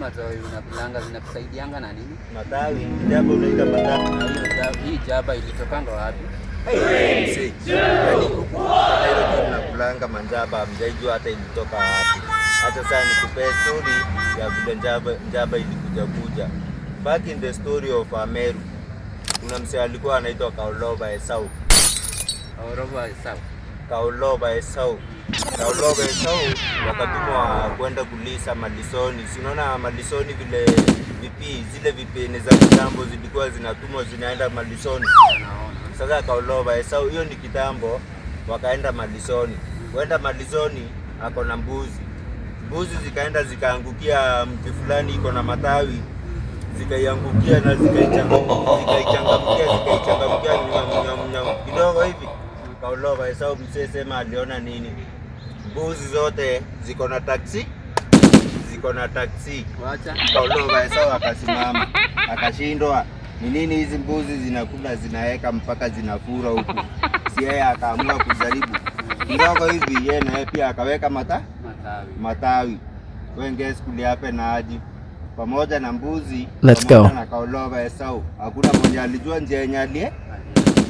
Matawi unakulanga zinakusaidianga na nini? Matawi, jaba unaita matawi. Na hiyo hii jaba ilitokanga wapi? Hey, msee. Yaani huku Nairobi mnakulanga manjaba, hamjaijua hata ilitoka wapi. Hata sasa nikupee story ya vile njaba ilikuja kuja. Back in the story of Ameru, kuna msee alikuwa anaitwa Kaoloba Esau. Oroba sawa. Kaoloba Esau. Kaoloba Esau wakatumwa kwenda kulisa malisoni. Si unaona malisoni vile vipi zile vipene za kitambo zilikuwa zinatumwa zinaenda malisoni? Naona. Sasa Kaoloba Esau, hiyo ni kitambo, wakaenda malisoni. Kwenda malisoni ako na mbuzi. Mbuzi zikaenda zikaangukia mti fulani iko na matawi, zikaiangukia na zikaichangamkia nyam nyam nyam kidogo hivi. Kaoloba Esau, mzee, sema aliona nini? Mbuzi zote ziko na taxi, ziko na taxi. Wacha. Kaoloba Esau akasimama, akashindwa ni nini hizi mbuzi zinakula zinaweka mpaka zinafura huku. Si yeye akaamua kujaribu kidogo hivi, yeye naye pia akaweka Matawi. Matawi. Wenge skuli na aji pamoja na mbuzi Let's pamoja go. na Kaoloba Esau, hakuna mwenye alijua njia yenye alie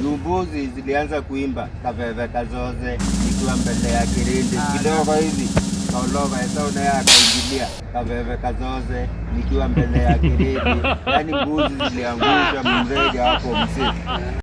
juu. Mbuzi zilianza kuimba "Kaveve kazoze nikiwa mbele ya kirindi." Kidogo hivi Kaoloba Esau naye akaingilia "Kaveve kazoze nikiwa mbele ya kirindi." Yaani mbuzi ziliangusha mrege hapo, mzee.